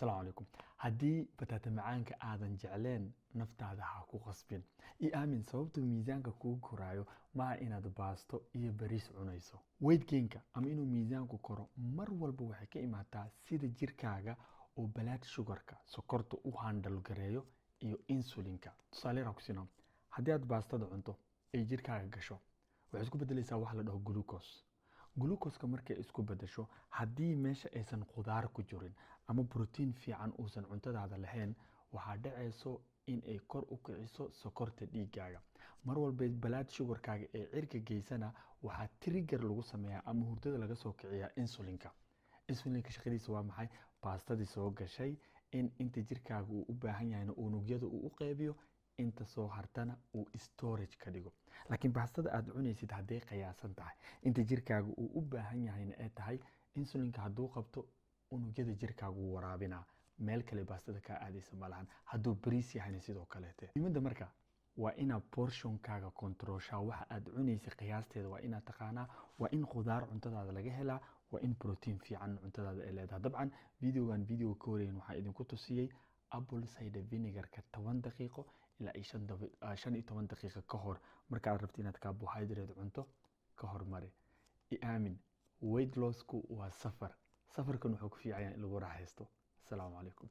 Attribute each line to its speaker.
Speaker 1: Asalaamu calaykum. Haddii bataata macaanka aadan jecleen, naftaada ha ku qasbin. I aamin, sababtuu miisaanka kuu koraayo maaha inaad baasto iyo bariis cunayso. Weight gainka ama inuu miisaanku koro mar walba waxay ka imaataa sida jirkaaga oo blood sugarka, sokorta, u handle gareeyo iyo insulinka. Tusaale yar ku siino: haddii aad baastada cunto ay jirkaaga gasho, waxay isku bedelaysaa wax la dhaho glucose. Glucoseka markay isku bedesho, haddii meesha aysan khudaar ku jirin ama brotiin fiican uusan cuntadaada lahayn, waxaa dhacayso in ay kor u kiciso sokorta dhiigaaga. Mar walba blood sugarkaaga ee cirka geysana, waxaa trigger lagu sameeyaa ama hurdada laga soo kiciyaa insulinka. Insulinka shaqadiisa waa maxay? Baastadii soo gashay in inta jirkaaga uu u baahan yahayna unugyada uu u qeybiyo, inta soo hartana uu storage ka dhigo. Laakiin baastada aad cunaysid hadday qiyaasan tahay, inta jirkaaga uu u baahan yahayna ay tahay, insulinka hadduu qabto, unugyada jirkaaga wuu waraabinaa, meel kale baastada kaa aadaysa malahan. Hadduu bariis yahayna sidoo kaleete. Muhiimadda marka waa inaad portionkaaga controlshaa. Waxa aad cunaysa qiyaasteeda waa inaad taqaanaa, waa in khudaar cuntadaada laga helaa, waa in protein fiican cuntadaada ay leedahay. Dabcan videogan videoga ka horeyn waxaa idinku tusiyey apple cider vinegarka 10 daqiiqo ilaa iyo 15 daqiiqo ka hor marka aad rabto inaad carbohydrate cunto ka hormari. I aamin, weight lossku waa safar. Safarkan wuxuu ku fiican yahay in lagu raaxaysto. Asalaamu calaykum.